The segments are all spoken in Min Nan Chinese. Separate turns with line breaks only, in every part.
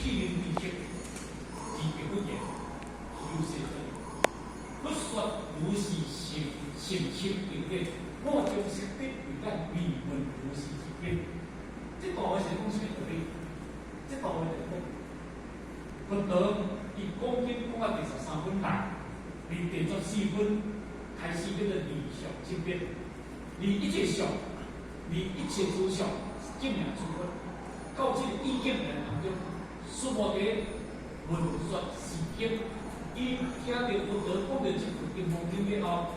體認知識，而白佛言：希有世尊，佛說如是甚甚深經典，我將悉得慧眼耳聞如是之經。這段話是講啥物道理？這段話就是講，佛陀伊講經講到第13品來，佇第14分開始叫做離相執別，離一切相，離一切諸相，證明諸佛。到這個意境來當中，須菩提聞說是經，伊聽著佛陀講著這部金剛經了後，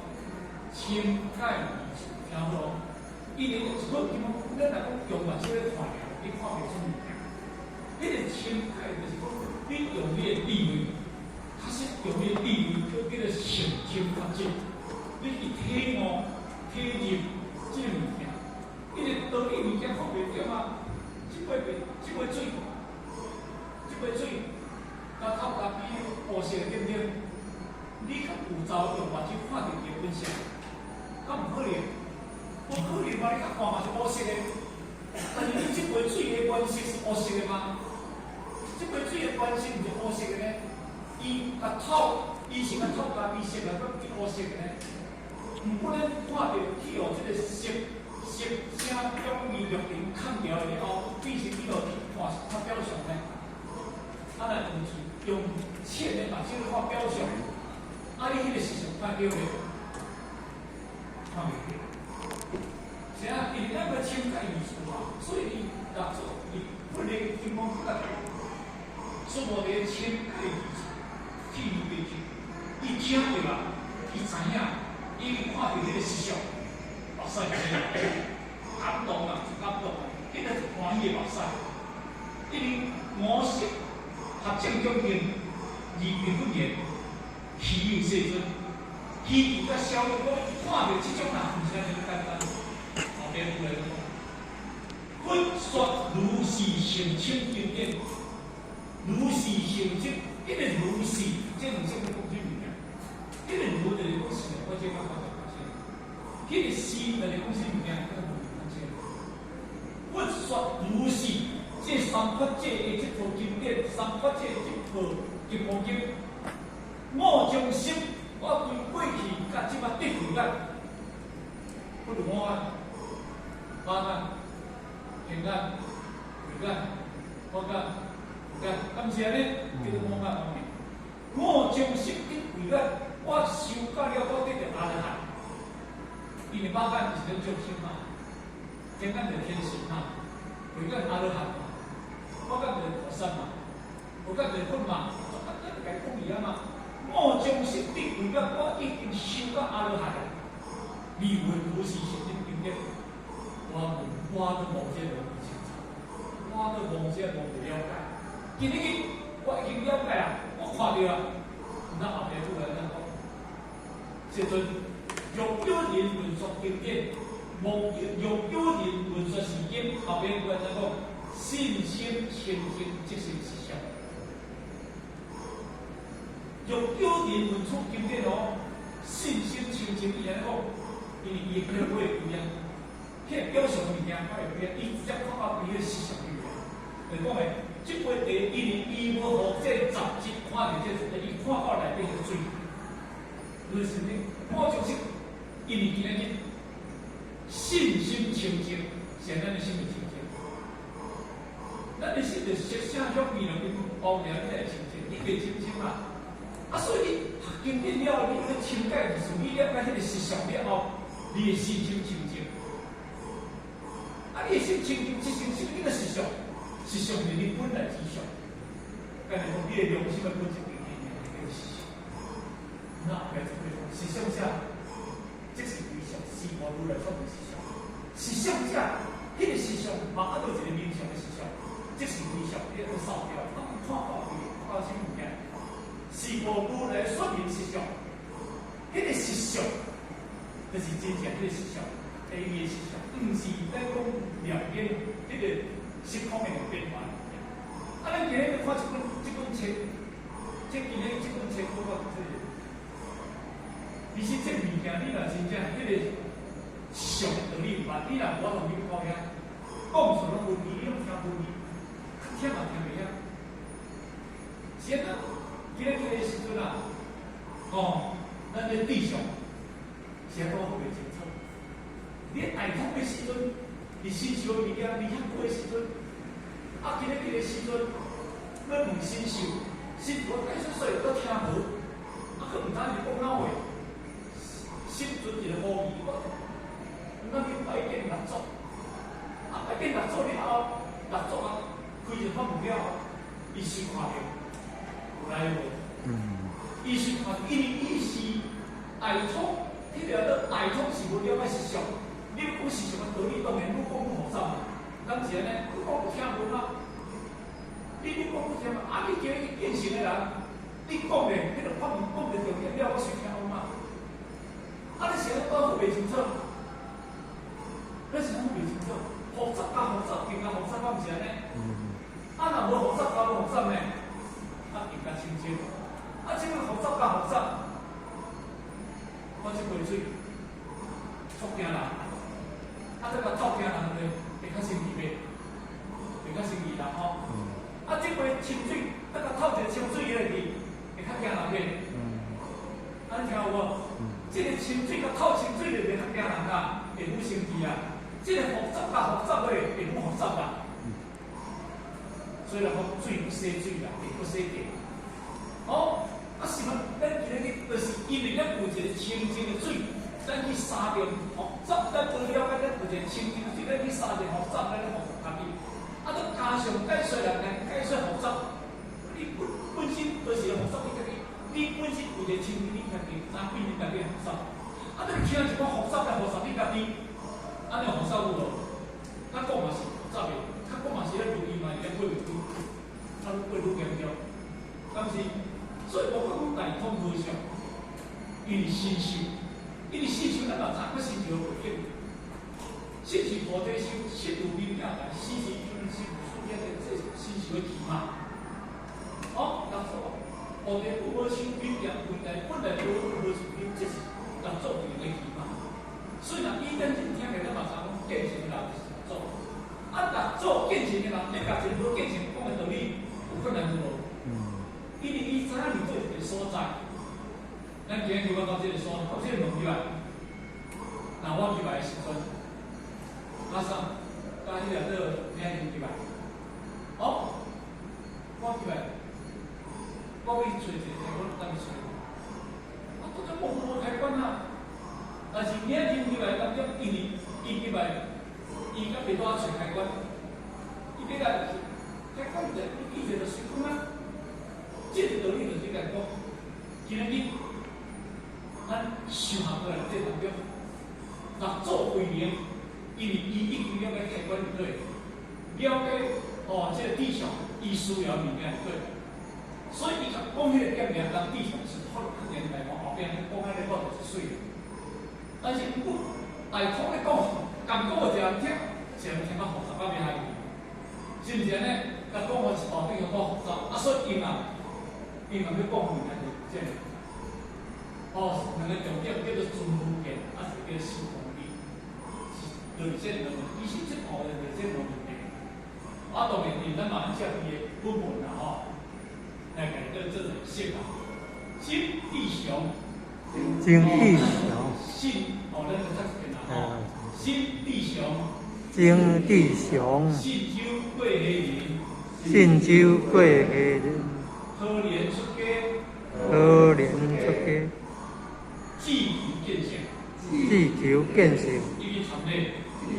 深解義處，聽好無？伊連一本金剛，咱若講用目睭咧看，你看袂出物件。彼個深解就是講，你用你的智慧，確實用你的智慧，叫做成深法界，你去體悟、體認這個物件，因為道理物件看袂著嘛。這杯這杯水，這杯水，佮透咖啡烏色對毋對？你較有走用目睭看著伊的本色，敢有可能？無可能嘛！你較看嘛是烏色的，但是你這杯水的原色是烏色的嗎？這杯水的原色毋是烏色的呢？伊共透，伊是共透咖啡色的，閣變烏色的呢？毋過咱看著去予這個色色聲香味觸囥控掉了後，變成去予看看表象呢？啊，若用用淺的目睭看表象，啊，你彼個實相看著袂？看袂著。是啊，因為咱個深解義處啊，所以伊六祖伊佛的金剛經啊，說無佇深解義處，體認知識，伊聽著啊，伊知影，伊看著彼個實相，目屎就感動啊，就感動啊，彼個就歡喜的目屎。因為五色合正恭敬，而白佛言：希有世尊，希有佮痟講，看著這種人，毋是按呢簡單。後邊有來講，佛說如是甚深經典，如是甚深，因為如是，這兩種講啥物件？彼個如就是講是我這講法就發生，彼個是就是講啥物件？佛說如是，這三法界的這部經典，三法界這部金剛經，我將心，我對過去佮這擺得慧眼，不如我眼、肉眼、天眼、慧眼、法眼、慧眼，敢是按呢？叫做五眼方面。我將心得慧眼，我修到了，我得著阿羅漢。因為肉眼是咧眾生嘛，天眼就是天神嘛，慧眼阿羅漢嘛，法眼就是菩薩嘛，無眼就是佛嘛，啊，咱就共講伊啊嘛。我將心得慧眼，我已經修到阿羅漢了。耳聞如是甚深經典，我我都無這無清楚，我都無這無了解。今日我已經了解啊，我看著啊，那後壁就來咱講，世尊，若有人聞說經典，莫若有人聞說是經，後壁就來咱講，信心清淨即是實相。若有人聞此經典哦，信心清淨，伊按呢講，因為伊的體會不一樣，彼個表象物件看會變，伊直接看到伊個實相裡面。就講的，這杯茶，因為伊無予這雜質看著這，伊看到內底個水，就是呢，我就是因為今日信心清淨，是咱的心會清淨。咱的心就色聲香味兩邊包了，你才會清淨，你袂清淨嘛？啊，所以你學經典了，你去深解就是你了解彼個實相了後，你的信心清淨。啊，你的心清淨，這是啥物個實相？實相是你本來之相。敢若講你的良心的本質裡面，叫做實相。那後壁就會講實相者，即是非相，是無如來說明實相。實相者，彼個實相嘛，啊，有一個名相的實相，即是非相，你愛掃掉，啊，看到伊，看到啥物件？是無如來說明實相，彼個實相，就是真正彼個實相，第一個實相，毋是咱講兩邊彼個時空的變化。啊，咱今日看這本冊，這今日這本冊講到這個，其實這物件你若真正彼個相的道理有捌，你若無法度去到遐，講出攏無字，你攏聽無字，聽嘛聽袂曉。陣啊，哦，咱的對象是安怎閣袂清楚？你大統的時陣，你神秀的物件，你遐久的時陣，啊，今日這个時陣，欲問神秀，神秀解說說閣聽無，啊，閣毋知是講哪話，心存一個懷疑，我咱去拜見六祖，啊，拜見六祖了後，六祖啊，開一個法門了後，伊先看著，有來無？伊先看，因為伊是大統，彼個叫大統是無了解實相。你欲講實相的道理，當然愈講愈複雜嘛。敢是按呢？愈講愈聽無啊。你愈講愈聽無，啊！你叫伊見性的人，你講的彼個法門講的重點了，我隨聽有嘛？啊！你是按怎講袂清楚？你是按怎袂清楚？複雜佮複雜，更加複雜，敢毋是按呢？啊，若無複雜佮無複雜呢？啊，更加清楚。啊，這個複雜佮複雜，我這杯水足驚人。啊，這個足驚人的會較生氣袂？會較生氣啦吼。啊，這杯清水，這個透一個清水落去，會較驚人袂？啊，你聽有無？這個清水佮透清水就袂較驚人啊，會愈生氣啊。這個複雜佮複雜的會愈複雜啦。所以人講水不洗水啦，地不洗地。哦，啊是嘛？咱今日就是因為咱有一個清淨的水，咱去相佇複雜，咱無了解，咱有一個清淨的水，咱去相佇複雜，咱咧複雜家己。啊，閣加上解說人來解說複雜，你本本身就是複雜，你家己，你本身有一個清淨，你家己怎變你家己複雜？啊，你聽一寡複雜來複雜你家己，按呢複雜有無？較講嘛是複雜的，較講嘛是咧如意嘛，是咧過袂去，啊，愈過愈嚴重，敢是？所以我講大統和尚，因為神秀，因為神秀咱嘛知，我神秀背景，身是菩提心，色如明鏡台，死時心無數變的，這是神秀的起碼。哦，六祖菩提本無樹，明鏡本來本來無無樹，這是六祖用的起碼。所以若以咱這聽起來，咱嘛知講見性的人就是六祖。啊，六祖見性的人，欲共一個無見性講的道理，有困難無？因為伊知影佇佗一個所在，咱今日去到這個所，到這個門入來，若我入來的時陣，馬上佮彼個做領入來，哦，我入來，我去揣一個，我當去揣，啊，拄則無無開關啊，但是領入來當中，因為伊入來，伊閣袂拄仔揣開關，伊欲來開關者，伊伊就隨講啊。這個道理就是講，今日咱修行過來這當中，六祖慧能，因為伊已經了解開關佇佗，了解哦，這個對象伊需要物件佇佗，所以伊講彼個點爾，當對象是可能較簡單，後壁講彼個講就是媠。但是毋過大統咧講，共講有一個人聽，一個人聽較複雜，較袂害去，是毋是按呢？共講予一大堆較複雜，啊，所以伊嘛。伊嘛欲講物件就是這個，哦，兩個重點叫做尊無見，啊是叫修空義，是就是這兩個問題。其實這部分就是這兩個問題。啊，當然，咱嘛按照伊的本文啦吼，來共伊做做釋啦。真智祥，
真智祥，
信哦，咱就讀一遍啦吼。信智祥，
真智祥，
信州過溪人，
信州過溪人。
何年出家？
何年出家？
志求見性。
志求見性。
一日參禮。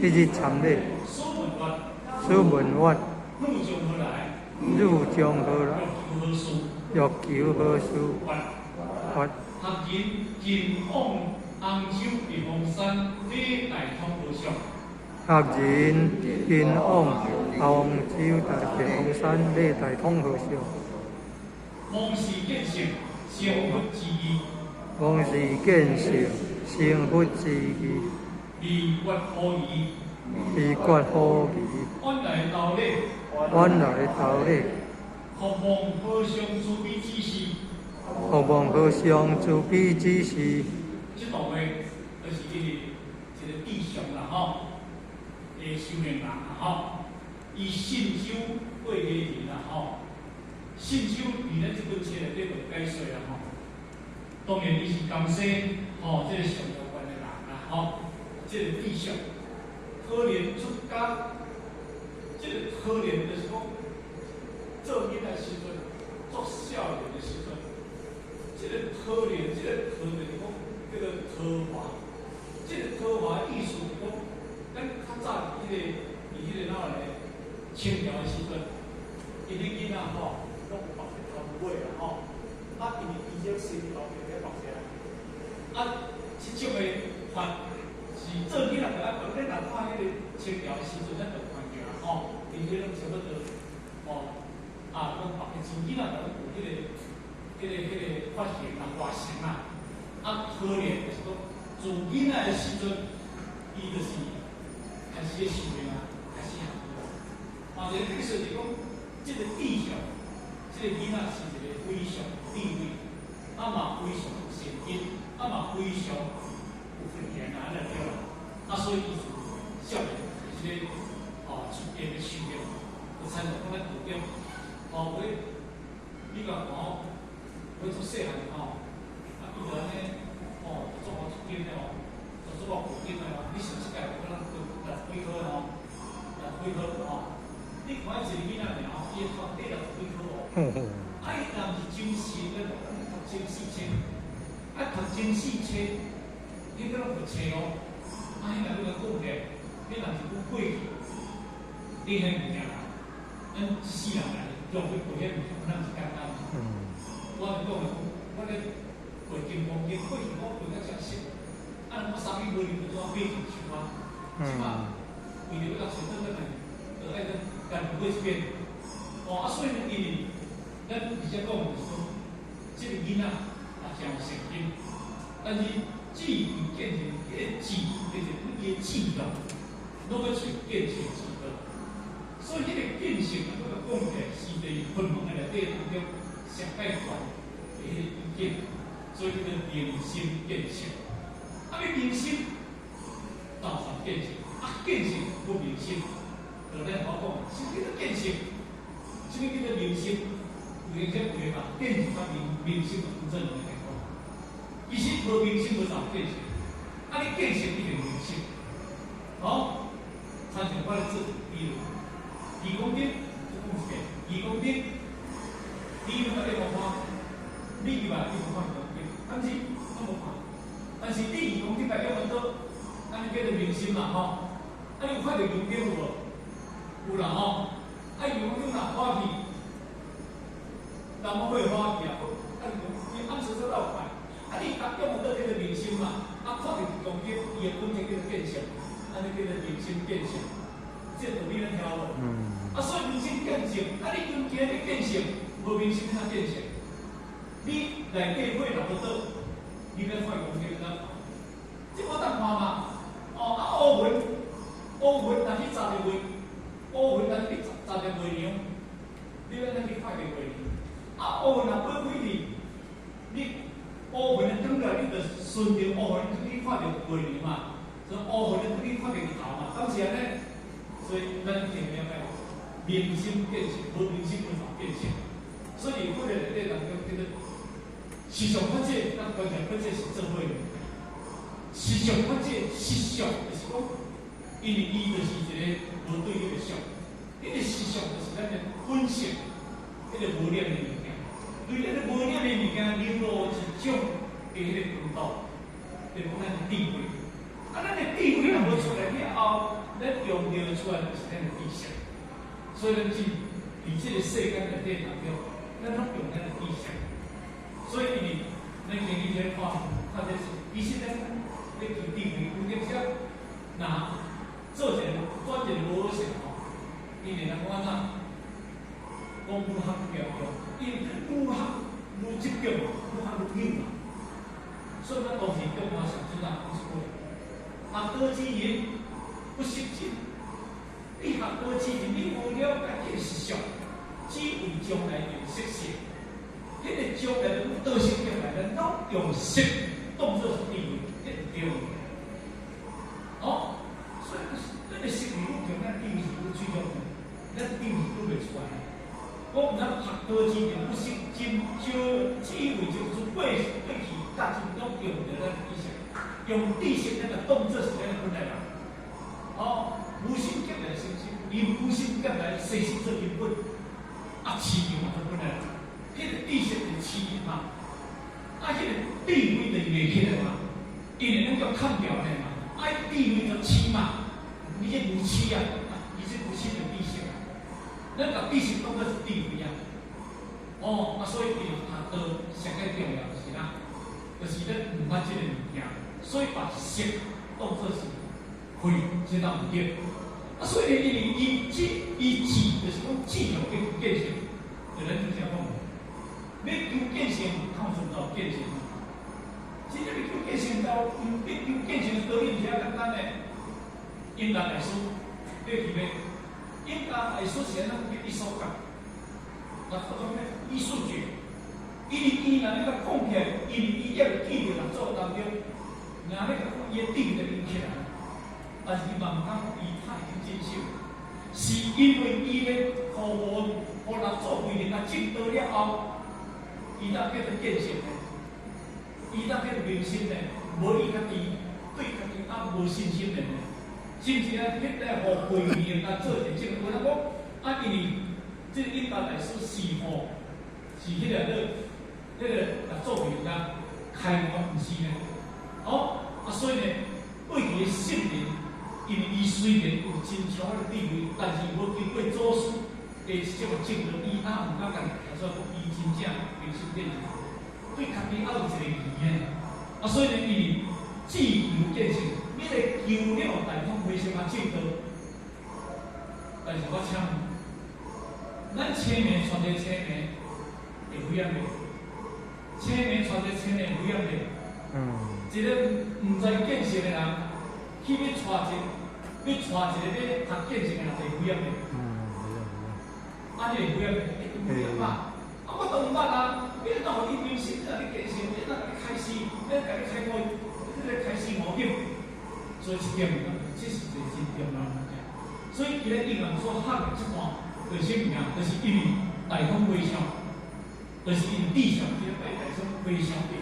一日參禮。
所問法。
所問法。
汝從何來？
汝從何來？
欲求何事？
欲求何事？
佛。學人近往杭州玉峰山禮大統和尚。
學人近往杭州大玉峰山禮大統和尚。
忘事見性，成佛之義。
忘事見性，成佛之義。
秘訣何疑？
秘訣何疑？
遠來投禮。
遠來投禮。
伏望和尚慈悲指示。
伏望和尚慈悲指示。
這段話就是因為一個智祥啦吼，的修行人啦吼，伊信州過溪人啦吼，信信手佇咱這本冊內底就解說啊吼。當然，伊是江西吼，這個上高縣的人啦吼，這個智相可憐出家，這個可憐就是講做囡仔時陣，做少年的時陣，這個可憐，這個可就是講叫做桃花，這個桃花意思是講，咱較早佇彼個佇彼個哪咧清朝的時陣，𪜶的囡仔吼，攏有縛一個頭尾啦吼，啊，因為伊這身後面咧縛起來，啊，這種的髮是做囡仔就愛縛，咱若看彼個清朝的時陣，咱就看著啦吼，𪜶彼種差不多，吼，啊，攏縛個像囡仔就有彼個髮型啦、髮型啦，啊，可憐就是講，自囡仔的時陣，伊就是開始咧修煉啊，開始學佛。啊，這個意思是講，這個智相，這個囡仔是一個非常智慧，啊嘛非常有善根，啊嘛非常有福緣啊，按呢對啦。啊，所以伊就少年就是咧，哦，出家咧修煉，就親像講咱道中，哦，我你共看哦，我做細漢吼，啊，伊就按呢，哦，做我出經的哦，做我古經的哦，你想世界有可能六十幾歲吼，六十幾歲吼，你看伊一個囡仔爾吼，伊會讀60幾科哦，啊，伊若毋是真實，咱讀精四冊，啊，讀精四冊，彼個攏無冊哦，啊，彼若欲共講起來，彼若是講過去，你彼物件，咱一世人來用去背彼物件，咱毋是簡單。我講的講，我咧背金剛經，過去我背甲誠熟，啊，我三更無閒就怎背進去啊？這馬為著欲共揣轉轉來，就愛閣家己背一遍。哦，啊，所以呢，因為咱而且講就是講，這個囡仔也誠有善根，但是智慧見性，彼個智就是伊的智慧，攏欲揣見性智慧。所以彼個見性啊，閣講起來是佇佛門的內底當中上蓋懸的彼個意見，所以叫做明心見性。啊，欲明心，導上見性，啊，見性無明心，就咱好講，啥物叫做見性？啥物叫做明心？有影這話嘛，見性佮明明心嘛分做兩個來講。其實無明心無怎見性，啊，你見性一定明心。好，親像我咧做比如，義工燈，再講一遍，義工燈，你有法你無看，你以為你無看義工燈，但是攏無看。但是你義工燈來用得倒，按呢叫做明心嘛吼。啊，你有看著油燈有無？有啦吼。啊，油燈若火去，人攏會火去啊。啊，你暗時做鬥快。啊，你甲用得倒叫做明心嘛。啊，看著義工燈，伊的本質叫做見性，按呢叫做明心見性。這個道理咱聽無？啊，所以明心見性，啊，你今今日見性，無明心怎見性？你內底火若無倒，你欲看光燈怎看？這無當看嘛？哦，啊，烏雲，烏雲若去閘著月，烏雲若去閘著月亮，你欲按怎去看著月亮？啊，烏雲若撥開去，你烏雲的轉來，你就順著烏雲去看著月亮嘛。所以烏雲的轉去看著日頭嘛，敢是按呢？所以咱一定了解，明心見性，無明心無法見性。所以佛的內底當中叫做實相法界，佮觀察法界是做伙的。實相法界，實相就是講，因為伊就是一個無對立的相，彼個實相就是咱的本性，彼個無染的物件。對咱個無染的物件，流露一種的彼個光度，就是講咱的智慧。啊，咱的智慧若無出來了後，咱用著出來就是咱的知識。所以咱只佇這個世間內底當中，咱攏用咱的知識。所以因為咱今日咧看，看這是，其實咱咧求智慧，有點時若做一個轉一個無好勢吼，因為人講按怎，講愈學愈強，因為愈學愈集中，愈學愈有嘛。所以咱當時中華上尊啊講一句：學多之人不識真。你學多之人，你無了解彼個實相，只為將來用識性。彼個將來用道性起來，咱攏用識當做是智慧，彼毋對。哦，所以咱的識愈強，咱智慧是愈水重的，咱智慧愈袂出來。我毋知咱學道之人不惜真少智慧，就是過去價值攏用著咱知識，用知識咱就當做是咱本來人。哦，無心劫來生心，以無心劫來生心做根本，啊，痴嘛做本來人。彼個知識就痴嘛，啊，彼個智慧就袂起來嘛，因為咱叫砍掉的嘛，啊，智慧就痴嘛，你這無痴啊，伊這無痴就知識啊，咱共知識當做是智慧啊。哦，啊，所以伊學道上個重要就是啥？就是咱毋捌這個物件，所以把識當做是慧，這當毋對。啊，所以呢，因為伊智伊智就是講智上見見性，就咱拄才講，欲求見性，靠什麼見性？真正欲求見性到，欲求見性的道理毋是遐簡單的。永嘉大師，你會記袂？永嘉大師是按怎叫伊所講？啊，叫做咩？藝術節，因為伊若欲共講起來，因為伊猶會記著六祖當中，若欲共講，伊的智就引起來，但是伊嘛毋敢，伊太經真守，是因為伊咧予予六祖規定啊證道了後，伊才叫做見性的，伊才叫做明心的，無伊家己對家己猶無信心的，甚至啊，彼個予慧明啊做一個證，有人講啊，因為這個永嘉大師是吼，是彼個做，彼個六祖慧能開悟毋是呢？哦，啊，所以呢，過去的聖人，因為伊雖然有真強的智慧，但是無經過祖師的這種證道，伊猶毋敢家己提出來講，伊真正明心見性，對家己猶有一個疑的。啊，所以呢，因為志求見性，你來求了大通和尚啊證道，但是我請問，咱清明傳一個清明會危險袂？清明傳一個清明會危險袂？一個毋知見性的人，去欲帶一個，欲帶一個欲學見性的人，會危險袂？
嗯，會啊會啊。
啊，你會危險袂？一定危險嘛！啊，我都毋捌啊！你若予伊明心，你見性，你若共你開示，你共你開悟，你咧開示無緊。所以這點，這是一個真重要的物件。所以，伊咧應用所學的這段，就是啥物件？就是因為大通和尚，就是因地上這個拜大通和尚的，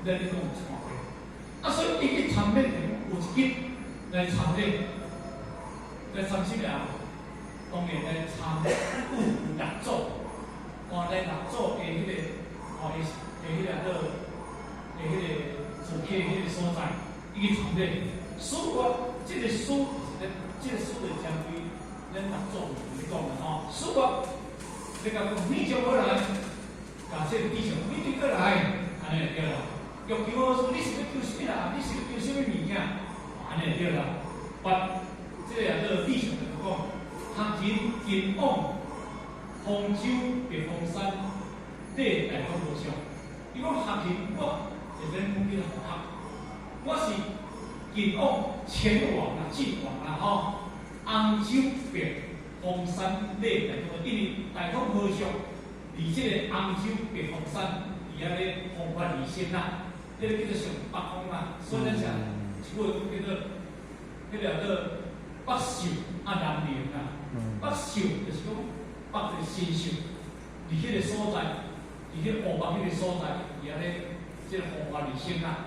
咱咧講有一段話。啊，所以伊去參禮，有一日來參禮，來參啥物啊？當然來參有六祖，哦，來六祖的彼個，哦，的彼個做，的彼個做客彼個所在，伊去參禮。師曰，這個師就是咱，這個師就針對咱六祖來講的吼。師曰，你共講你從何來？共這個弟兄，你對佗來？按呢就對啦。欲求何事？你是欲求啥物啦？你是欲求啥物物件？按呢就對啦。捌，這個也做弟兄就講，學人近往豐州白鳳山，禮大通和尚。伊講學人，我就是咱講叫做學，我是近往前往啊，進往啊，吼，洪州白鳳山禮大通，因為大通和尚佇這個洪州白鳳山，佇遐咧弘法利生啦，這個叫做上北方啦，所以咱講一句話叫做，彼個叫做北秀啊南靈啊，北秀就是講北個神秀，佇彼個所在，佇彼個湖北彼個所在，佇遐咧這個弘法利生啦。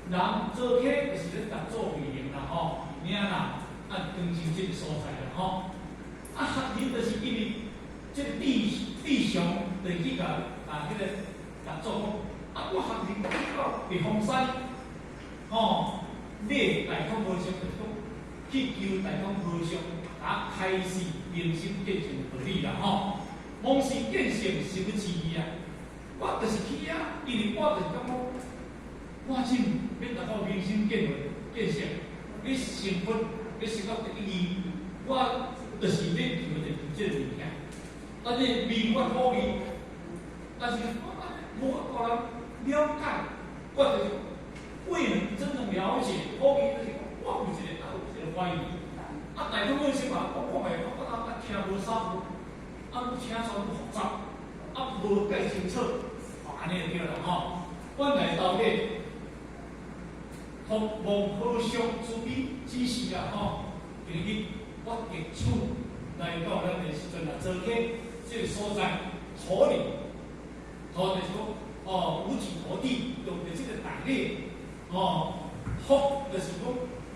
人做客就是咧六祖慧能啦吼，名啦，啊長洲這個所在啦吼。啊，學人就是因為這個智智上，就去共啊彼個六祖講，啊我學人去到白鳳山，吼，禮大通和尚就是講去求大通和尚，共開示明心見性的道理啦吼。罔是見性實不知義啊，我就是去遐，因為我就是感覺。我真欲達到明心見見性，欲成佛，欲成到第一義，我就是欲求就求這個物件。但是未決可義，但是我無法度人了解，我就是未能真正了解，可義就是我有一個有一個懷疑。啊，大通和尚嘛，我講的，我啊聽無啥，啊，請煞愈複雜，啊，無解清楚，按呢就對啦吼。阮來到底。託望和尚慈悲指示啦吼，今日我特此來到咱的時陣啊，做客這個所在，頭領，頭就是講哦，五體投地，用著這個大禮，哦，服就是講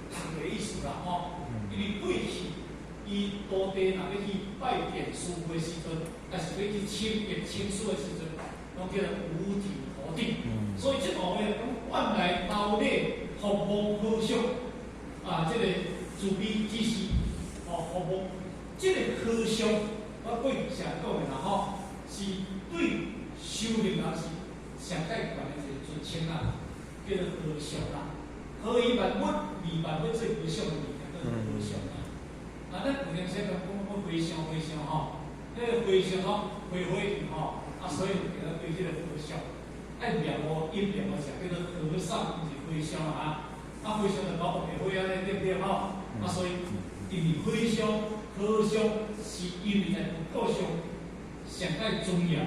服的意思啦，吼。因為過去伊徒弟若欲去拜見師父的時陣，抑是欲去請見請師的時陣，攏叫做五體投地。所以這段話講，願來頭禮伏望和尚啊，這個慈悲指示哦，伏望這個和尚，我過去常講的啦吼，是對修行人是上蓋懸的一個尊稱啦，叫做和尚啦。何以萬物，為萬物做和尚的物件，叫做和尚啦。啊，咱有陣時講講講和尚和尚吼，彼個和尚吼，灰灰去吼，啊，所以叫做對這個和尚，愛念無音念無啥，叫做和尚，毋是和尚啊。啊，和尚就搞白花安呢，對毋對吼？啊，所以因為和尚和尚是因為在佛教上上蓋尊嚴，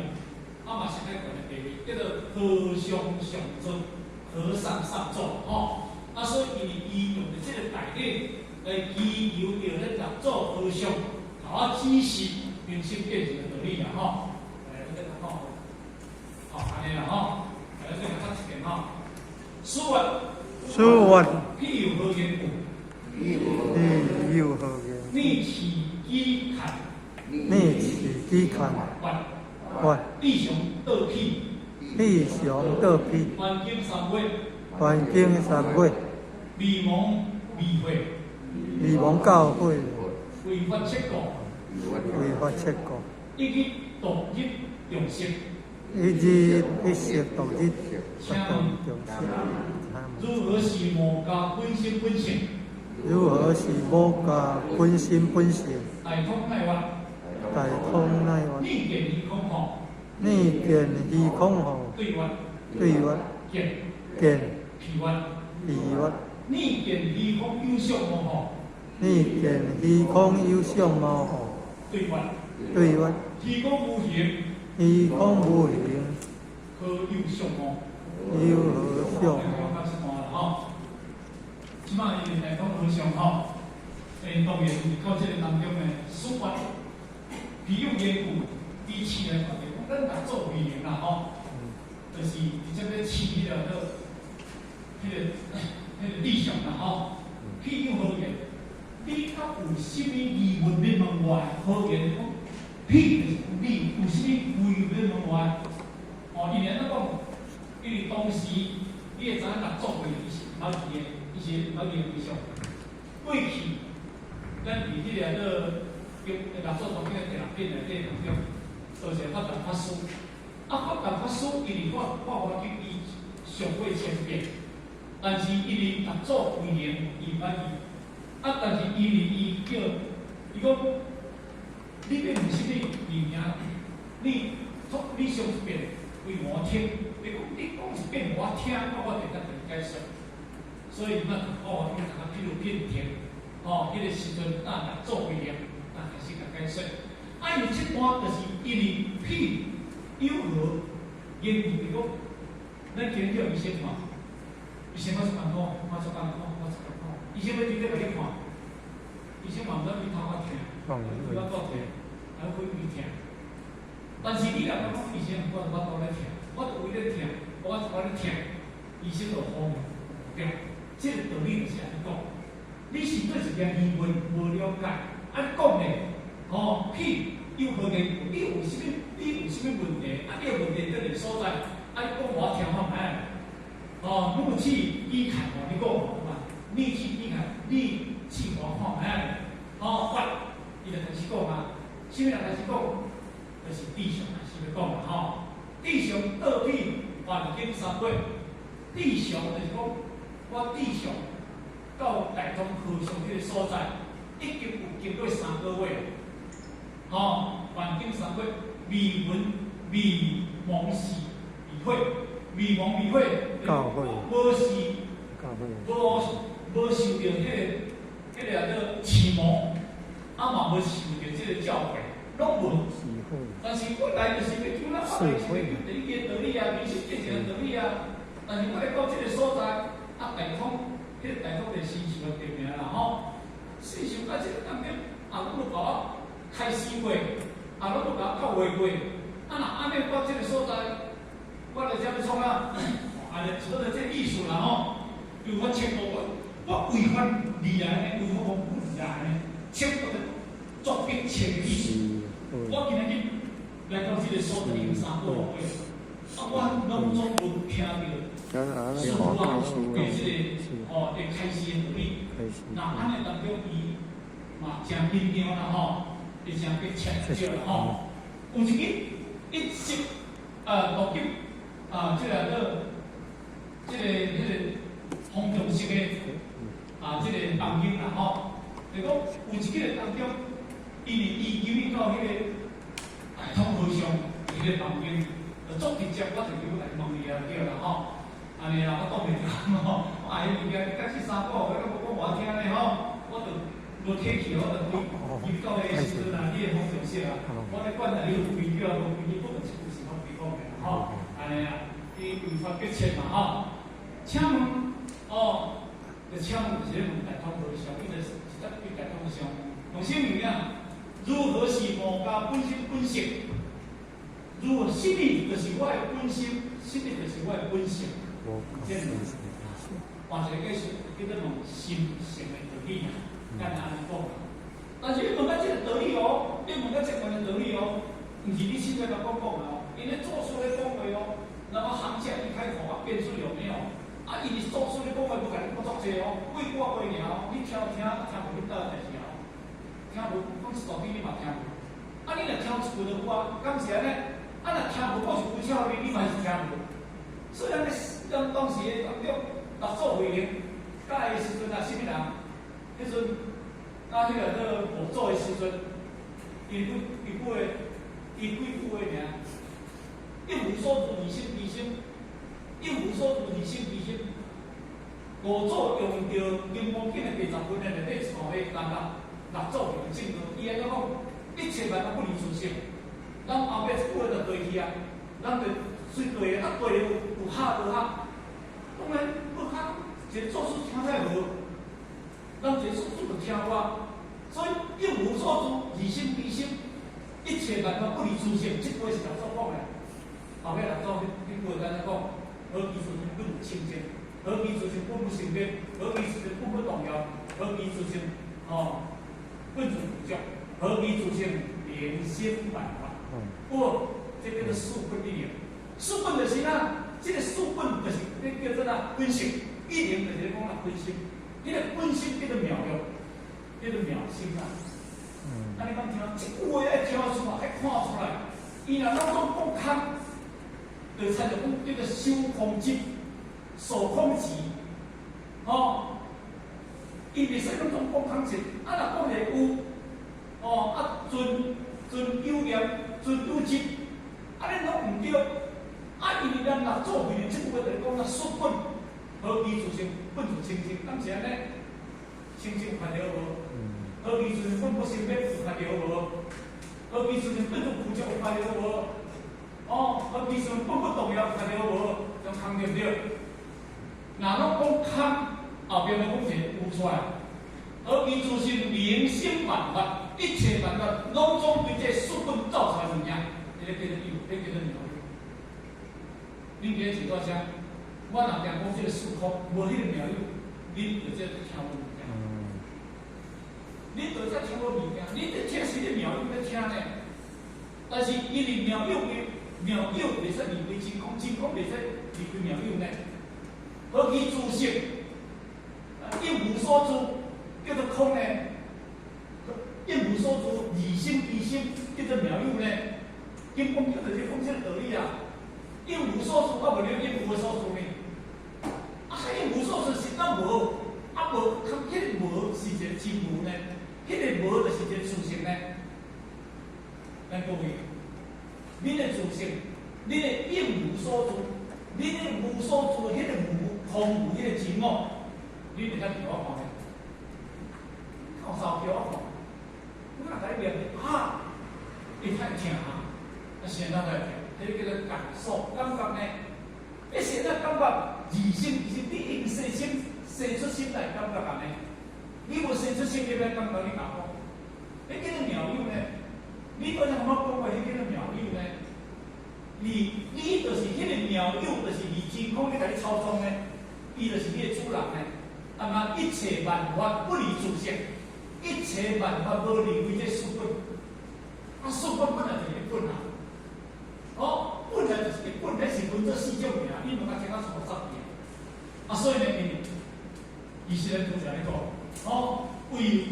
啊嘛上蓋懸的地位，叫做和尚上座，和尚上座吼。啊，所以因為伊用著這個大禮來祈求著咱六祖和尚，共我指示明心見性的道理啦吼。來，咱再讀吼，好，按呢啦吼，來，咱再讀一遍吼。師曰，
師曰，
彼有何緣故？
彼有何緣？
你持己看，
你持己看，
曰，
曰，
彼常倒彼，
彼常倒彼，
還經三月，
還經三月，
迷茫迷惑，
迷茫教誨，
違法七故，
違法七故，
一日獨入中色，
一日一色獨日
請問如何是無加本心本性？
如何是無加本心本性？
大通奈曰，
大通奈曰，
你見虛空吼，
你見虛空吼，
對曰，
對曰，
見，
見，
彼曰，
彼曰，
你見虛空有相貌吼，
你見虛空有相貌吼，
對曰，
對曰，
虛空無形，
虛空無形，
何有相貌？
有何相貌？
吼，這擺伊大通和尚吼，當然到這個當中呢，師曰，彼有緣故，以試來看著，講咱六祖慧能啦吼，就是直接咧試彼個做，彼個理想啦吼。彼有何緣？你敢有啥物疑問欲問我？何緣講，彼就是你有啥物疑問欲問我？哦，伊按呢講，因為當時你會知影六祖慧能伊是毋捌去的，伊是毋捌去的和尚。過去，咱佇彼個做六祖壇經的第六品內底當中，多謝法壇法師。啊，法壇法師因為法法華經伊上過千遍，但是因為六祖慧能伊毋捌去。啊，但是因為伊叫伊講，你欲問啥物物件，你說一遍為我聽。你講你講一遍予我聽，我會當共你解說。所以咱讀法華經讀到譬如遍聽，吼，彼個時陣啊，六祖慧能啊開始共解說。啊，伊這段就是因為彼有何緣故，伊講，咱今日叫醫生看，醫生我是艱苦，我足艱苦，我足艱苦。醫生欲直接共你看，醫生嘛毋知伊頭殼疼，伊我肚痛，還有胃疼。但是你若講醫生，我我肚咧疼，我就胃咧疼，我咧疼，醫生就慌對，這個道理就是按呢講。你是對一件疑問無了解，按呢講咧，吼，彼有何緣故？你有啥物？你有啥物問題？啊，你的問題佇佗所在？啊，你講我聽看覓？哦，怒氣飢渴哦，你講嘛？怒氣飢渴，你試我看覓？吼，曰，伊就開始講啊，啥物人開始講？就是智常開始欲講啦，吼。智常倒彼還經三月，智常就是講我智常到大通和尚彼個所在，已經有經過3個月，吼，還經三月，未聞未忘事未悔，未忘未悔，無是無受著彼個叫做癡魔，啊嘛無受著這個教誨，攏無。但是我來就是欲求咱，我來是欲求第一個道理啊，明心見性的道理啊。但是我來到這個所在，啊，大通，彼個大通就是新樹的地名啦吼。新樹到這個當中，啊，攏有共我開示過，啊，攏有共我教話過，啊，啊，若按呢，我這个所在，我來遮欲創啊？按呢，除了這个意思啦吼，就我切我我違反而來呢，違反我本來呢，切我作必切的意思。我今仔日來到這个所在已經3個月，啊，我攏總無聽著師父啊，的這个吼的開示的道理。那按呢當中，伊嘛誠緊張啦吼，伊誠迫切對啦吼。有一日，一直落入啊，這個做這个彼个方丈室的啊，這个房間啦吼。就講有一日當中，因為伊入去到彼個大統和尚彼个房間，就足直接，我就叫來問伊啊，對啦吼。按呢啦，我擋袂牢吼，哎，物件你甲這3個月，我講無聽咧吼，我就無客氣，我就入到彼個時陣啊，你的方丈室啊，我咧管啊，你有規矩啊，無規矩，不管一句是我規講的吼。按呢啊，伊違法迫切嘛吼。請問哦，就請問就是咧問大統和尚，伊就直接對大統和尚問啥物件？如何是悟家本心本性？如何啥物就是我的本心，啥物就是我的本性？這個換一個解釋，叫做問心性的道理啊，簡單按呢講。但是你問到這個道理哦，你問到這款的道理哦，毋是你凊彩共講講的哦，𪜶咧祖師咧講話哦，那麼行家一開口啊，變出有沒有？啊，伊是祖師咧講話，無共你講足濟哦，幾句話爾哦，你聽聽聽無恁兜的代誌哦，聽無講一大堆你嘛聽無。啊，你若聽一句就有啊，敢是按呢？啊，若聽無講一句超你，你嘛是聽無。所以咱咧，咱當時的當中，六祖慧能教的時陣啊，啥物人？彼陣教彼個做五祖的時陣，伊幾伊幾個，伊幾句話爾，一無所住，二心非心；一無所住，二心非心。五祖用著《金剛經》的第10分的內底一段話，來甲六祖來證明，伊按怎講？一切萬物不離自性。咱後壁一句話就對去啊，咱就隨對的，啊對的有有合無合？當然無合，一個祖師聽起來無，咱一個祖師就聽我，所以一無所住，二心非心，一切萬物不離自性，這句話是六祖講的。後壁六祖彼句話按怎講？何其自性本有清淨，何其自性本無生滅，何其自性本不動搖，何其自性吼本自具足，何其自性靈心萬法。哦，這叫做四本一靈。四本就是啥？這個四本就是叫做啥？本性。一靈就是講啦，本性。彼個本性叫做妙用，叫做妙心啊。啊，你講聽，這句話愛聽出來，愛看出來。伊若攏總講空，就親像講叫做守空執、守空執，吼。伊袂使攏總講空執，啊，若講一個有，哦，啊，存存有念、存有執，啊，你攏毋對。啊，因為咱六祖慧能這句話就是講啦，四本何其自性，本自清淨，敢是按呢？清淨有看著無？何其自性本不生滅，有看著無？何其自性本自具足，有看著無？哦，何其自性本不動搖，有看著無？種空對毋對？若攏講空，後邊攏講一個有出來。何其自性靈心萬法，一切萬法攏總對這四本造出來物件，這个叫做有，這個叫做妙有。恁今日坐遮，我若定講這个四空，無彼個妙有，恁就這聽無物件。恁就這聽無物件，恁佇聽是咧妙有咧聽呢。但是因為妙有的妙有袂使離開真空，真空袂使離開妙有呢。何其自性，一無所住，叫做空呢？一無所住，二心非心，叫做妙有呢？金剛經就是講這個道理啊。一無所住，我問你，一無所住呢？啊，一無所住是咱無，啊無，彼个無是一個真無呢？彼个無就是一個自性呢？咱各位，恁的自性，恁的一無所住，恁的無所住，彼个無空無，彼個真我，恁會當叫我看咧？靠梢叫我看，我若共你念啊，會太疼啊！啊，現在才聽，彼个叫做感受、感覺呢？你現在感覺二心是你用細心、生出心來感覺按呢？你無生出心，你欲感覺你講講，彼叫做妙有呢？你剛才我講話，彼叫做妙有呢？你你就是彼个妙有，就是二真空咧共你操縱的，伊就是彼个主人呢。啊嘛，一切萬法不離自性，一切萬法無離開這四本。啊，四本本來就是一本啊。哦，本來就是一本，彼是分做四種爾，你嘛較聽較粗雜啲。啊，所以呢，伊其實咧就是按呢講，哦，為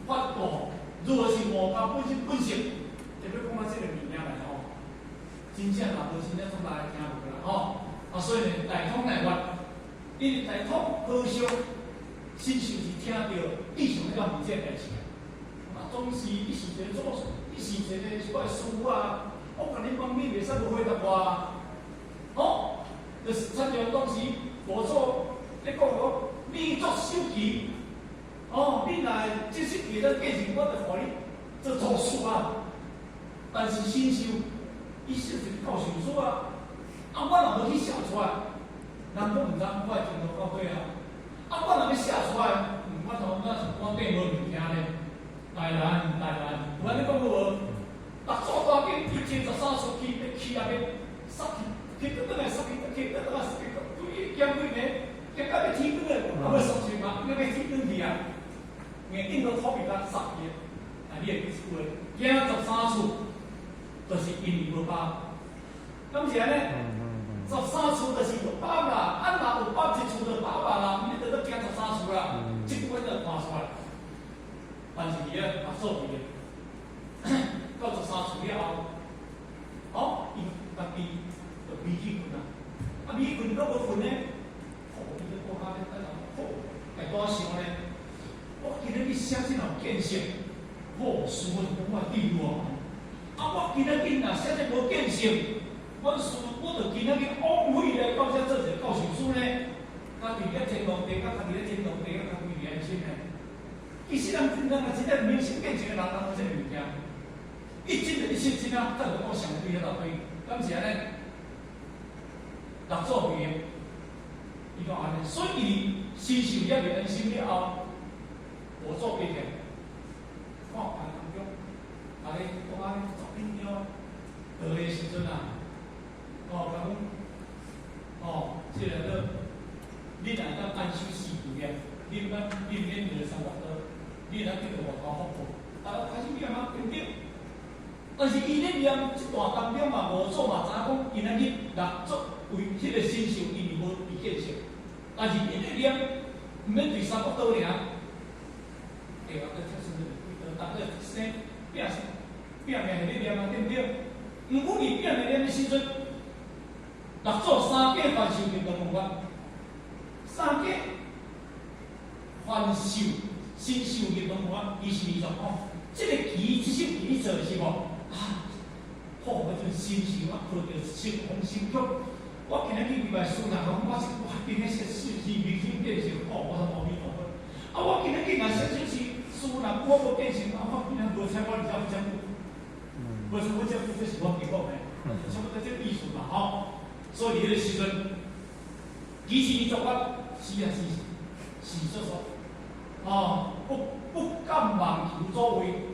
法度，如何是五家本身本性，特別講到這個物件來吼，真正若無真正總來聽無啦吼。啊，所以呢，大通來話，因為大通和尚，親像是聽著以上咧個問這個代誌啊，總是伊是一個祖，伊是一個我的師父啊，我共你問你袂使無回答我，哦，就是親像當時五祖咧講講，你作首棋，哦，你若這首棋咱繼承，我就予你做祖師啊。但是神秀，伊是一個教授書啊，啊，我若無去寫出來，人都毋知我的前途到底啊。啊，我若欲寫出來，我頭那是我底無物件咧。大難大難，有按呢講過無？六祖大經伊前13出去，欲去啊欲殺去，去倒轉來殺去，去倒轉來殺去，伊行幾暝，行到欲天光咧，啊欲殺去嘛，應該欲天光去啊，硬頂到土邊甲殺去。啊，你會記這句話？行十三處，就是因為無包，敢是按呢？十三處就是有包啦，啊若有包一處就包啊啦，你得得行十三處啦，這句話就看出來。但是伊咧嘛做佇咧，到十三處了後，哦，伊家己就眯去睏啊，啊眯睏閣無睏呢，哦，伊咧國家咧，好，會多想咧，我今日去寫這有見識，好，師父就講我智慧啊，我今仔日若寫這無見識，阮師我就今仔日枉費來到遮做一個教授師呢，家己咧天堂地，甲家己咧天堂地，甲家己袂安心呢。其實人真人若真正明心見性的人，人無這個物件。一真就一失真啊，咱就講上對遐大堆，敢是按呢？六祖回應，伊講按呢，所以伊神秀也袂安心了後，五祖變現，看盤當中，啊咧講安呢10點鐘落的時陣啊，哦，講哦，這個做，你若當安守四求念，你毋免你毋免學三惡道，你若得到外頭福報，啊，開始念啊，對毋對？但是伊咧念這段當中嘛，五祖嘛知影講，今仔日六祖為彼個神秀，因為無佇見性，但是伊咧念，毋免對三惡道爾，對啊，閣出生就是幾多，逐個生拼拼命佇咧念啊，對毋對？毋過伊拼命念的時陣，六祖三界凡壽入斷夢法，三界凡壽神秀入斷夢法，伊是怎講？這個棋，這首棋你做的是無？啊，好，我陣神秀啊，看著十方心曲。我今日去禮拜四，人講我是我今日是是明心見性，哦，我說阿彌陀佛。啊，我今日竟然寫首詩，師若我無見性，啊，我今日無採我二十分鐘，無採我這這是我結果呢，差不多這個意思嘛，吼。所以彼個時陣，其實伊做法是啊是是說說，哦，不敢妄求祖位。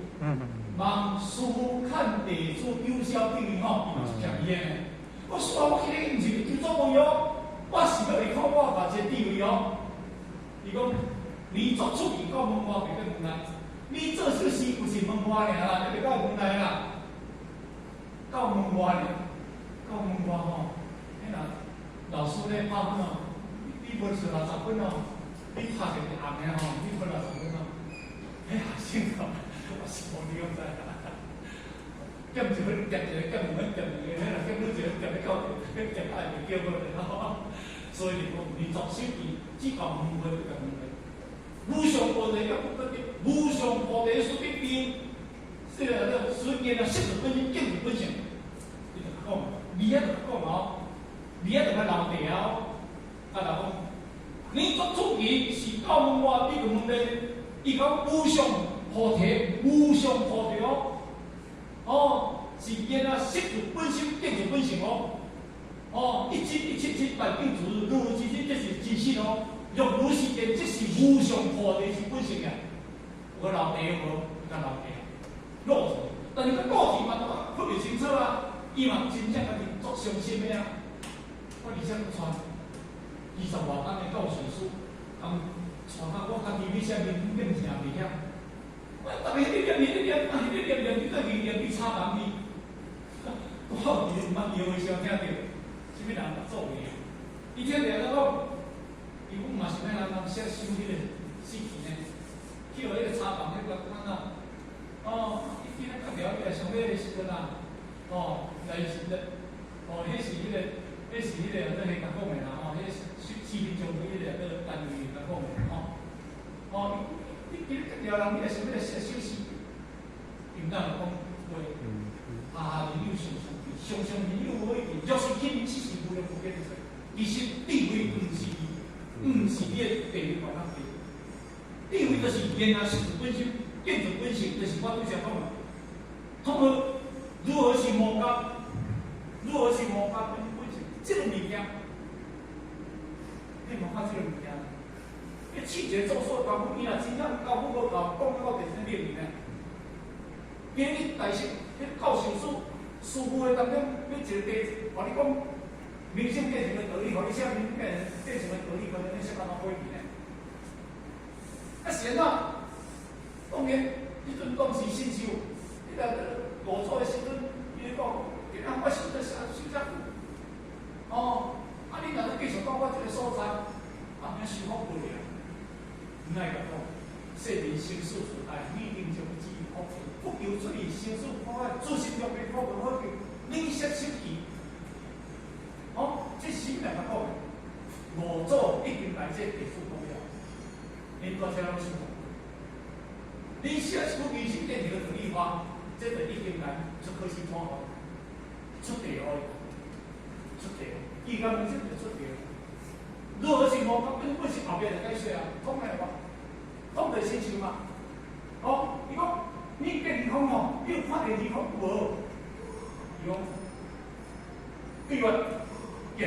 望師勸弟子九霄地位吼，伊嘛是欠伊的呢。我說我今日毋是求祖位哦，我是欲來看我把這個地位哦。伊講，你作出去到門外，袂過門內。你做首詩，有是門外爾啦，你袂到門內啦。到門外爾，到門外吼，彼若老師咧拍分哦，你無出60分哦，你拍一個紅的吼，你無60分哦，彼學生哦，我是無你敢知啦。減一分，減一個，減兩分，減兩個，彼若減愈一個，減咧到底，減愛袂叫過來吼。所以你講，你作首詞，只講門外，不講門內。無上菩提甲不得無上菩提所得邊，這個孫見啊，色就本身，境就本性。你就講，你遐就講哦，你遐就較留地哦。啊，就講，你作出去是到門外，你就問咧，伊講無上菩提，無上菩提哦，哦，是見啊，色就本身，境就本性哦。哦，一真一切真萬境如如是真，這是真實哦。若如是見，這是無上菩提是本性啊。有個老地無？較老地，落去，但是閣過去嘛，分袂清楚啊。伊嘛真正家己作足傷心的啊！我而且閣帶二十外工的教授師，共帶到我家己欲寫面念聽袂曉。我逐个彼咧念，彼咧念，啊，彼咧念念去對去念去插房去。我有伫毋捌尿的時候聽著，啥物人做的？伊聽著咧講，伊講嘛是欲人人寫收彼個死去呢，去予彼個查房彼個看到，哦，伊見咧割了，伊來上尾的時陣啊，哦，來是咧，哦，彼是彼個，彼是彼個做彼共講的啦，吼，彼四四面將軍彼個做單位共講的吼，哦，你見咧割了人，你來想欲來寫收死，伊毋當講話，啊，你有常常常常有無一定，若是起名，是無量無邊的。其實智慧毋是你的地位懸較低，智慧就是言啊，實本身見著本性，就是我拄才講的。通何如何是無覺？如何是無覺本本性？這個物件，你無看這個物件，你試一個做數功夫，伊若真正功夫無夠，講到第三領域呢？今日大師，彼教授師師傅的當中，欲一個地，予你講。明心見性的道理，予你寫明心見性的道理，可能你寫按怎過去呢？啊是按怎？當然，彼陣當時信受，彼個五祖的時陣，伊咧講，今仔我修得修修遮久，哦，啊你若閣繼續到我這個所在，啊免修福無了，毋愛共講，世人生死存在，你定將之福，不求出離生死苦海，自心中的苦無好求，你說失去。哦，這是啥物人講的？五祖已經來這地主講了，𪜶大車攏想。你寫一句明心見性的道理話，這就已經來出科試通予，出題予，出題，伊講明心就出題。如何是無覺本本是後壁就解釋啊，講來無？講就親像嘛。哦，伊講你見虛空哦，你有看著虛空無？伊講對我。見，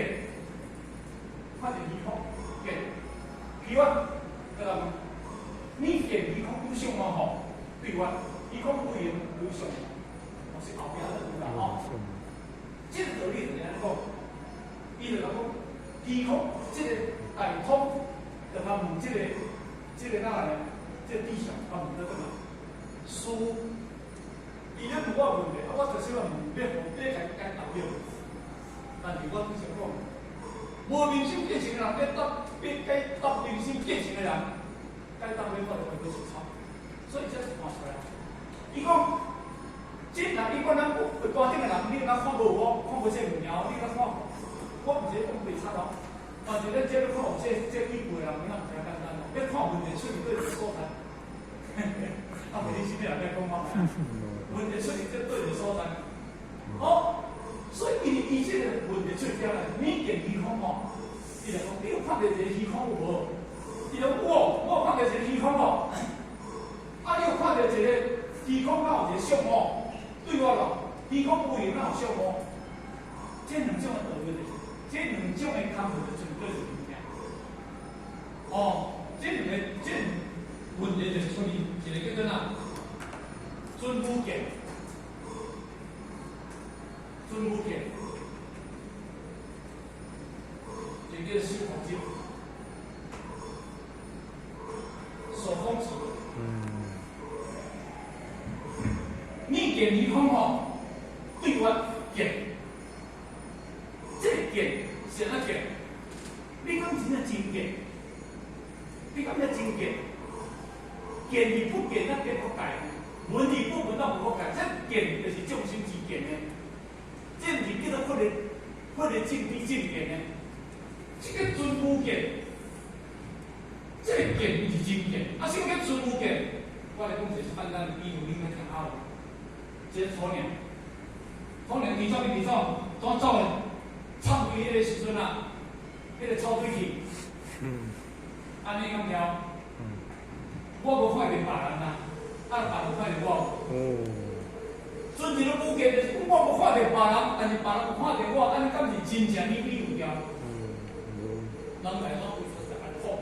看著虛空，見，彼我，閣來問，你見虛空有相無吼？對我，虛空有形有相，我是後壁咧有啦吼。這個道理就是按呢講，伊就講虛空這個大通，就共問這個哪來？這個對象，共問倒轉來，師，伊咧問我問題，啊，我就是要問，欲予欲共解答了。但是我拄才講，無明心見性的人，欲答欲解答明心見性的人，解答欲法就會是錯，所以這是看出來。伊講，這若伊講咱不大頂的人，你若看無我，看無這物件，你若看，我毋是講袂賊哦，但是咱這咧看有這幾句的人，你若毋知簡單哦，欲看問題出佇佗一個所在，啊，無你啥物人來講我？問題出佇這佗一個所在，哦。所以伊伊這個問題出遐來，你見虛空吼，伊就講你有看著一個虛空有無？伊講有，我有看著一個虛空哦。啊，你有看著一個虛空，敢有一個相無？對我咯，虛空有形，敢有相無？這兩種的道理就是，這兩種的工課就出佗一個物件。哦，這兩個這問題就是出現一個叫做哪？準無見。準無見，這個叫修法者，所講字。你見虛空吼，對我見，這個見是按怎見？你講真正真見，你感覺真見？見而不見，那見覆蓋；聞而不聞，那無覆蓋。這見就是眾生之見的。這毋是叫做佛的正知正見的，這個準無見，這個見毋是真見。啊，啥物叫準無見？我來講一個簡單的比喻，你欲聽好。這個草娘，草娘佇走佇走，怎走的？插開彼個時陣啊，彼個草對去，按呢敢對？我無看著別人啊，啊，別人看著我。準一個無見就是講我無看著別人，但是別人有看著我，按呢敢是真正你比有對？人來怎會出來按呢講？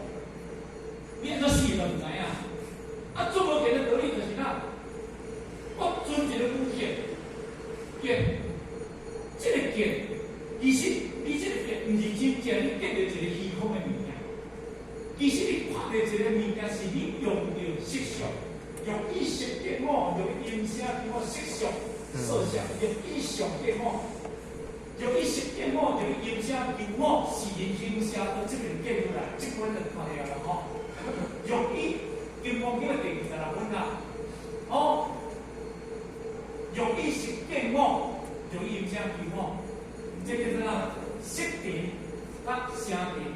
你按怎死都毋知影。啊，準無見的道理就是哪？我準一個無見，見，這個見其實你這個見，毋是真正你見著一個虛空的物件。其實你看著一個物件，是你用著色相，用意識見我，用音聲見我色相、色相，用意相見我，用意識見我，用音聲見我，是人形聲都這邊見出來，這款就看著啦吼。用意金剛經的第26分啦，哦，用意識見我，用音聲見我，這叫做啥？色塵佮聲塵。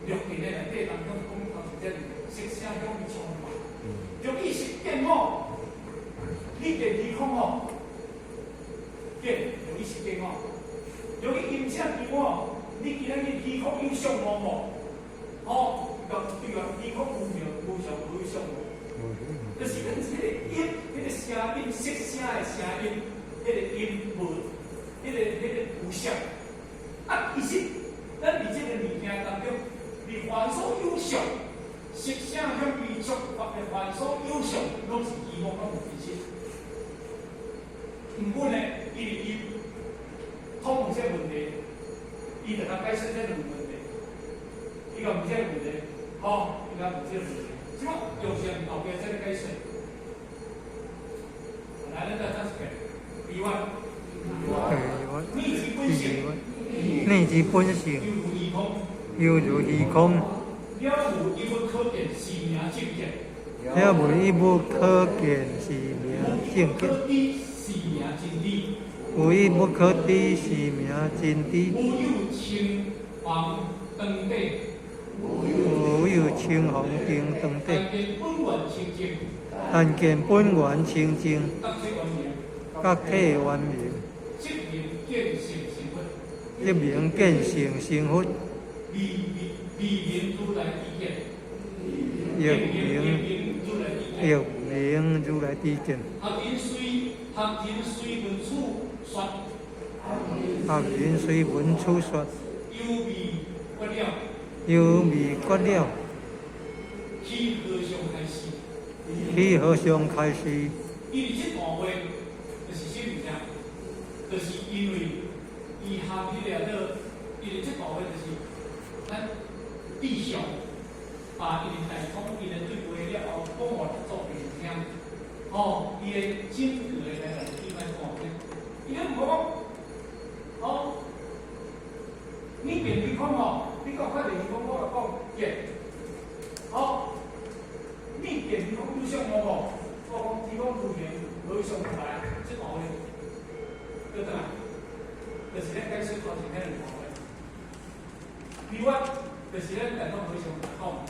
六塵的內底當中講頭一個色聲香味觸嘛，用意識見我，你見虛空吼，見用意識見我，用意音聲見我，你今仔日虛空有相無無？哦，對對啊，虛空無名無相無相無，就是咱這個音，彼個聲音色聲的聲音，彼個音無，彼個有相。啊，其實咱佇這個物件當中。佇凡所有相，色聲香味觸法的凡所有相，攏是虛妄，攏無真實。毋過呢，伊佇伊討論這個問題，伊就共解釋這兩個問題。伊共問這個問題，吼，伊共問這個問題，這麼用上後壁這個解釋。來，咱再再一遍，比喻，內之本性，
內之本性，猶如虛空，
了無一物可見，是名正見。
了無一物可見，是名正見。
是名真理。
無一不可知，是名真理。
無有青黃長短。
無有青黃長短。
但見本源清淨。
但見本源清淨。覺體圓明。
即名見性成佛。
即名見性成佛。
離名如來知見。
亦名亦名如來知見。
學人隨學人隨聞處說。
學人隨聞處說。
猶未決了。
猶未決了。
彼和尚開示。
彼和尚開示。
伊佇這段話，就是啥物件？就是因為伊含彼個做，伊佇這段話就是咱智相，把伊的大通，伊的對話了後，講予六祖聽聽。哦，伊的整個的來來去來看聽，伊咧毋講，哦，你變虛空吼，你講較濟虛空，我來講見，哦，你變虛空有相無無？我講虛空無形，無相來，這段話，對轉來，就是咱解釋頭前彼兩段話。比如，就是咱大通和尚講，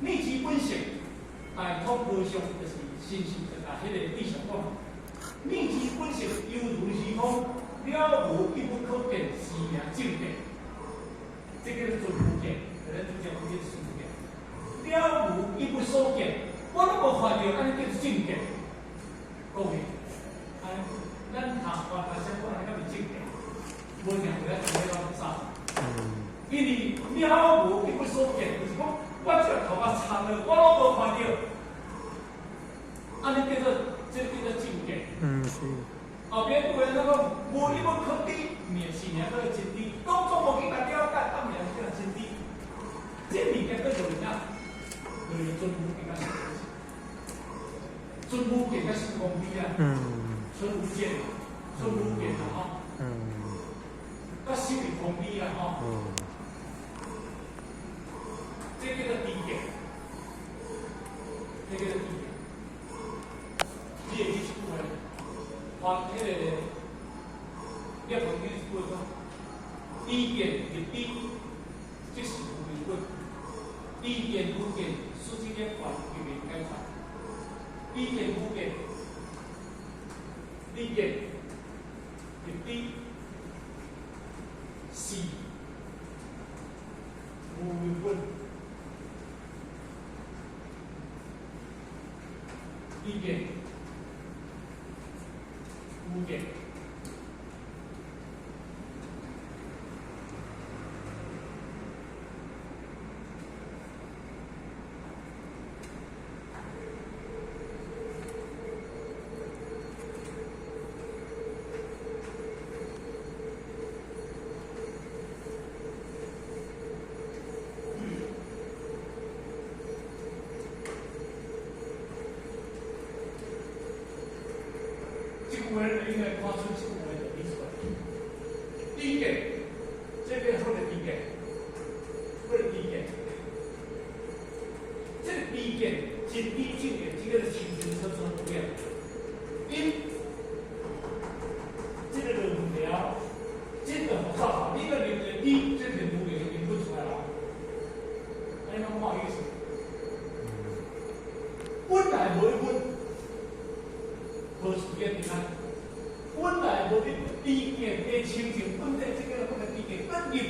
內之本性，大通和尚就是親身就共彼個智相講，內之本性猶如虛空，了無一物可見，是名正見。這叫做純無見，就咱拄才講的純無見。了無一物所見，我攏無看著，按呢叫做正見。各位，按咱學佛啊，啥物按呢敢是正見？無聽過咱做咧攏走。因為了無一物所見，就是講我這頭殼長了，我攏無看著，按呢叫做這叫做正見。
是。
後邊有人講無一物可知，名是名叫做真知，攏總無去共了解，啊名叫做真知。這物件叫做啥？就是純無見佮純無見佮性空比啊。純無見，純無見啦吼。佮心是空比啦吼。這叫做知見，這叫做知見。你會記這句話？發彼個涅槃經一句話講：知見入彼，即是無明本；知見無見，此之涅槃亦未解脫。知見無見，知見入彼是無明本。知見無見。句話，你應該看出這句話的意思來。知見，這個好的知見，好的知見，這個知見真理正見，這個是清清楚楚的。因這個論了，這個佛法，你個認為你這個無明已經不出來了，按呢攏看意思。本來無分，無時間佇咱。本來無你知見的清淨，本來這個不個知見，本入。